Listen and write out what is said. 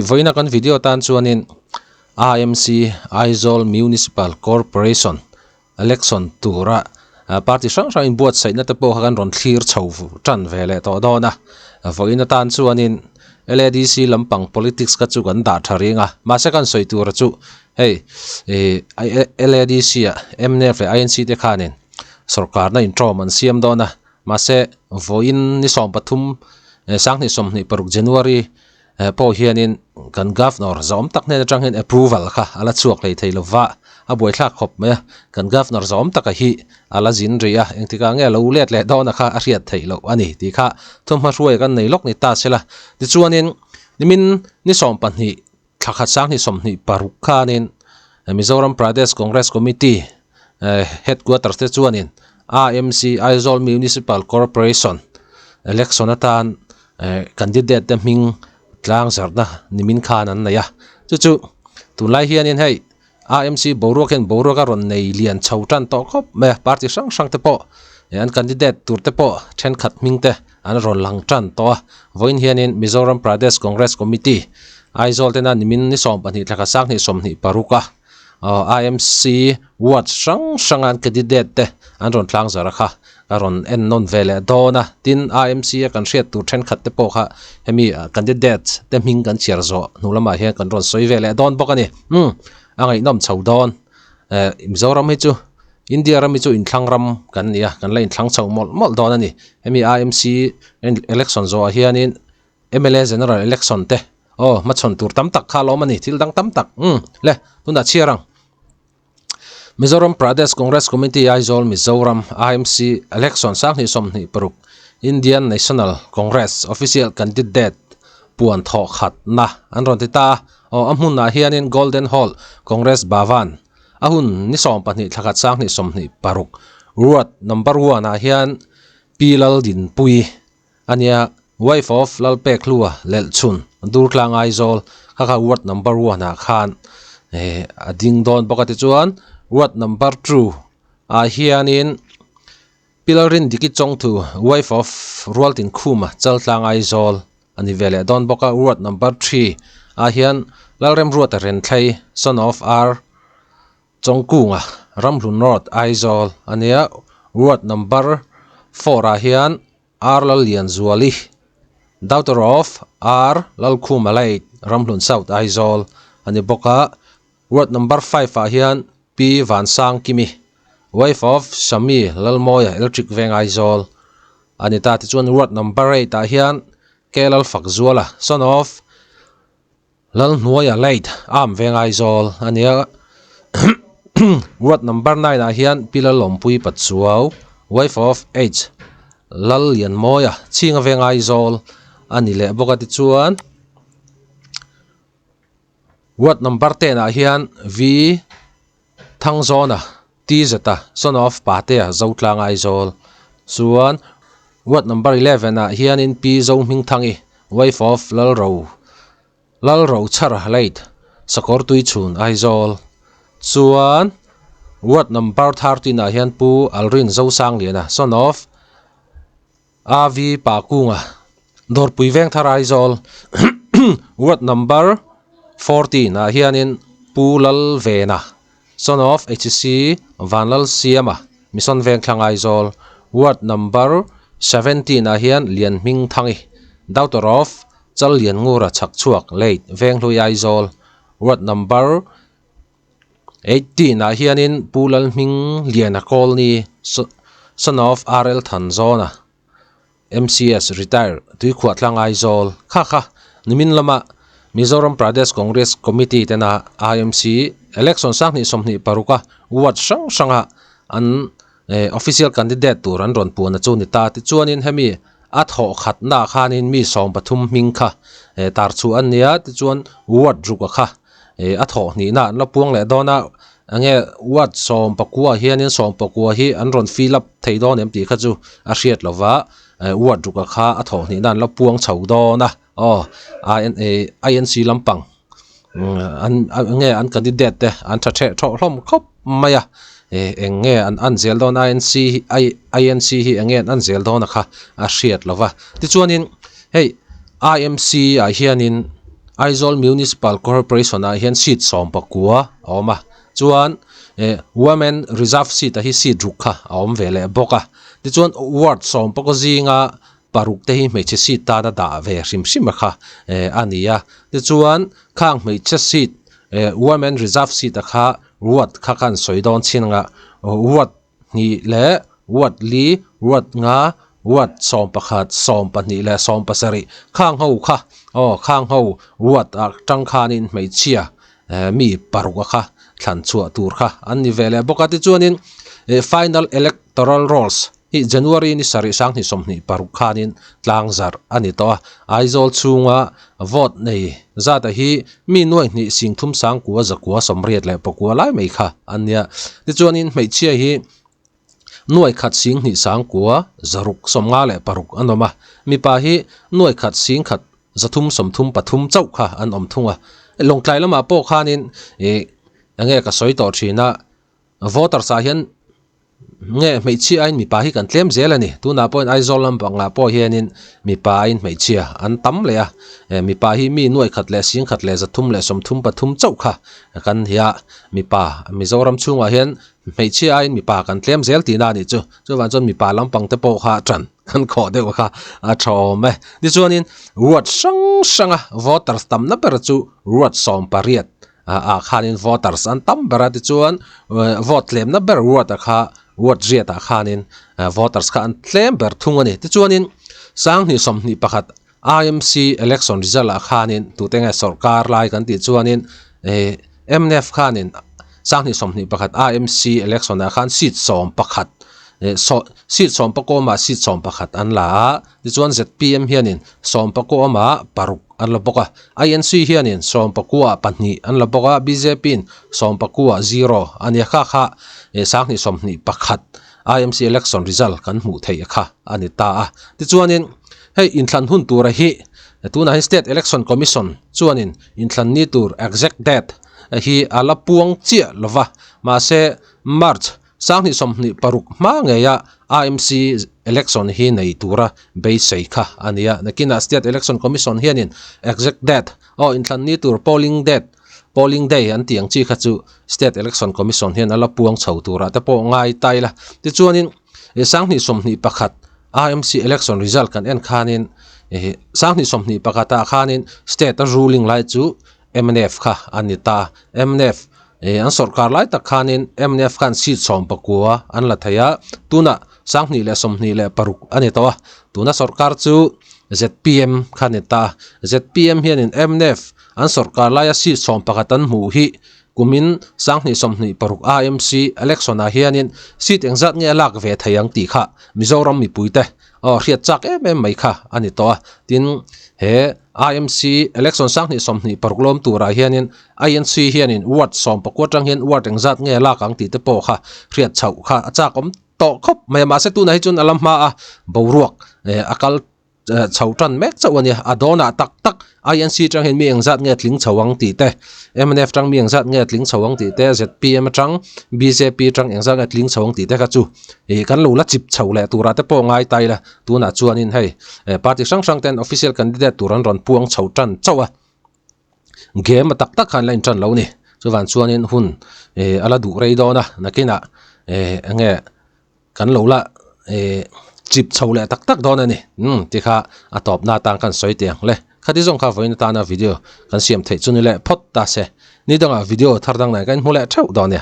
Vawiina kan video tan chuanin AMC Aizawl Municipal Corporation Election tura party hrang hrang inbuatsaihna te pawh kha kan rawn thlir chho tan ve leh tawh dawn a. Vawiin atan chuanin LADC lampang politics kha chu kan dah tha reng a, mahse kan sawi tura chu hei ih LADC ah mnf leh INC te khanin sawrkarna intawm an siam dawn a, mahse vawiin ni 13 2026 January pawh hianin kan Governor zawm tak hnen atang hian approval kha a la chhuak hlei thei lova, a buaithlak khawp mai a, kan Governor zawm taka hi a la zin rih a, engtikah nge a lo let leh dawn a kha a hriat theih loh a ni tih kha thawmhma hruai kan nei lawk ni ta se la. Tichuanin nimin ni 12 thla khat 2026 khanin Mizoram Pradesh Congress Committee headquarters te chuanin AMC Aizawl Municipal Corporation election atan candidate te hming tlang zarhna nimin khan an nei a chu chu tunlai hianin hei AMC boruak hian boruak a rawn nei lian chho tan tawh khawp mai a party hrang hrang te pawh an candidate tur te pawh thenkhat hming te an rawn lang tan tawh a vawiin hianin Mizoram Pradesh Congress Committee Aizawl tena nimin ni 12 thla khat 2026 a AMC ward hrang hranga an candidate te an rawn tlang zar a kha a rawn en nawn ve leh dawn a tin AMC a kan hriat tur thenkhat te pawh kha hemi candidate te hming kan chhiar zawh hnu lamah hian kan rawn sawi ve leh dawn bawk a ni umm a ngaihnawm chho dawn eh Mizoram hi chu India ram hi chu inthlang ram kan ni a kan la inthlang chho mawlh mawlh dawn a ni hemi AMC election zawhah hianin mla general election te aw hmachhawn tur tam tak kha a lawm a ni thil dang tam tak umm le tunah chhiar ang Mizoram Pradesh Congress Committee Aizawl Mizoram AMC election 2026 Indian National Congress official candidate puan thawh khatna an rawn ti ta a aw a hmunah hianin Golden Hall Congress Bhavan a hun ni 12 thla khat 2026 Ward number 1 ah hian Pi Laldinpuii Ania wife of Lalpekhlua Lelhchhun Durtlang Aizawl kha kha ward number 1 ah khan eh a ding dawn bawk a tichuan ward number 2 ah hianin Pilalrin Diki Chawngthu wife of Rualtin Khuma Chaltlang Aizawl a ni ve leh dawn bawk a ward number 3 ah hian Lalremruata Renthlei son of R Chawngkunga Ramhlun North Aizawl a nia ward number 4 ah hian R Lallianzuali daughter of R Lalkhuma Late Ramhlun South Aizawl a ni bawk a ward number 5 ah hian P Vansangkimi wife of Shami Lalmawia Electric Veng Aizawl a ni ta tichuan ward number 8 ah hian K Lalfakzuala son of Lalhnuaia Late Arm Veng Aizawl a nia Ward number 9 ah hian Pi Lalawmpui Patsuau wife of H Lallianmawia Chhinga Veng Aizawl a ni leh bawk a tichuan Ward number 10 ah hian V Thangzawna T Zeta son of Patea Zotlang Aizawl chuan Ward number 11 ah hianin Pi Zohmingthangi wife of Lalro Lalro Chhar Late Sakawr Tuichhun Aizawl chuan Ward number 13 ah hian Pu Alrin Zosangliana son of RV Pakunga Dawrpui Vengthar Aizawl Ward number 14 ah hianin Pu Lalvena son of HC Vanlalsiama Mission Vengthlang Aizawl Ward number 17 ah hian Lianhmingthangi daughter of Challianngura Chhakchhuak Late Venghlui Aizawl Ward number 18 ah hianin Pu Lalhming Liana Kawlni son of RL Thanzawna MCS retire Tuikhuahtlang Aizawl kha kha nimin lama Mizoram Pradesh Congress Committee tena IMC election 2026 a ward hrang hranga an official candidate tur an rawn puan a chu ni ta tichuanin hemi a thawh khatna khanin mi 13 hming kha tar chu an nia tichuan ward ruka kha a thawh hnihna an la puang leh dawn a enge ward 19 hianin 19 hi an rawn fill up thei dawn em tih kha chu a hriat lova ward ruka kha a thawh hnihna an la puang chho dawn a aw INC lampang an enge an candidate te an tha theh thawh hlawm khawp mai a eng nge an an zel dawn INC INC hi enge an an zel dawn a kha a hriat lova tichuanin hei IMC ah hianin. Aizawl Municipal Corporation ah hian seat 19 a awm a, chuan eh Women Reserve seat ah hi seat ruk kha a awm ve leh bawk a, tichuan ward 11 zinga paruk te hi hmeichhe seat tana dah ve hrim hrim a kha eh a ni a, tichuan khang hmeichhe seat eh Women Reserve seat a kha ward kha khan sawi dawn chin anga ward hnih leh ward li, ward nga, ward 11, 12 leh 17 khang ho kha aw khang ho ward ah tang khanin hmeichhia eh mi paruk a kha thlan chhuah tur kha an ni ve leh bawk a tichuanin eh final electoral rolls hi January ni sarih sanghnih 26 khanin tlang zarh a ni tawh a Aizawl chhunga vote nei zat a hi mi nuai hnih sing thum sang kua zakua 84 leh pakua lai mai kha an nia tichuanin hmeichhia hi nuai khat sing hnih sang kua zaruk 56 an awm a mipa hi nuai khat sing khat zathum 33 chauh kha an awm thung a lawngtlai lamah pawh khanin ih enge ka sawi tawh thin a voters ah hian nge hmeichhia aiin mipa hi kan tlem zel a ni tunah pawhin Aizawl lampangah pawh hianin mipa aiin hmeichhia an tam leh a eh mipa hi mi nuai khat leh sing khat leh zathum leh 33 chauh kha kan ni a mipa Mizoram chhungah hian hmeichhia aiin mipa kan tlem zel tihna a nih chu chuvang chuan mipa lampang te pawh kha tan kan khawh deuh kha a tha awm e tichuanin ward hrang hranga voters tamna ber chu ward 18 ah khanin voters an tam ber a tichuan vote tlemna ber ward ah kha ward riat ah khanin voters kha an tlem ber thung a ni tichuanin sanghnih 21 I_M_C election result ah khanin tute nge sawrkar lai kan tih chuanin ih M_N_F khanin sanghnih 21 I_M_C election ah khan seat 11 ih saw seat 11 ah seat 11 an la a tichuan Z_P_M hianin 11 ah paruk an la bawk a I_N_C hianin 19 ah pahnih an la bawk a B_J_P in 19 ah zero a nia kha kha ih sanghnih 21 I_M_C election result kan hmuh theih kha a ni ta a tichuanin hei inthlan hun tura hi tunah hi state election commission chuanin inthlan ni tur exact date hi a la puang chiah lova mahse march sanghnih 26 hma ngeia I_M_C election hi nei tura beisei kha a ni a nakinah state election commission hianin exact date aw inthlan ni tur polling date polling day an tih ang chi kha chu state election commission hian a la puang chho turah te pawh ngai ta ila tichuanin sanghnih 21 I_M_C election result kan en khanin ih sanghnih 21 ah khanin state a ruling lai chu M_N_F kha a ni ta M_N_F ih an sawrkar lai tak khanin M_N_F khan seat 19 an la thei a tunah sanghnih leh 26 a ni tawh a tuna sawrkar chu Z_P_M kha a ni ta Z_P_M hianin M_N_F an sawrkar laia seat 11 an hmuh hi kumin sanghnih 26 I_M_C election ah hianin seat engzat nge a lak ve thei ang tih kha Mizoram mipuite aw hriat chak em em mai kha a ni tawh a tin he I_M_C election sanghnih 26 lawm turah hianin I_N_C hianin ward 19 atang hian ward engzat nge a lak ang tih te pawh kha hriat chhoh kha a chak awm tawh khawp mai a mahse tunah hi chuan a la hma a boruak eh a kal chho tan mek chauh a ni a dawnah tak tak I_N_C atang hian mi engzat nge tling chho ang tih te M_N_F atang mi engzat nge tling chho ang tih te Z_P_M atang B_J_P atang engzat nge tling chho ang tih te kha chu ih kan lo la chip chho leh turah te pawh ngai ta ila tunah chuanin hei party hrang hrang ten official candidate tur an rawn puang chho tan chauh a game a tak tak khan la intan lo a ni chuvan chuanin hun ih a la duh rei dawn a nakinah ih enge kan lo la eh chip chho leh tak tak dawn a ni umm tikha a tawpna atan khan sawi teh ang le khati zawng kha vawiin atana video kan siam theih chu ni leh phawt ta se ni dangah video thar dang nen kan inhmu leh theuh dawn nia.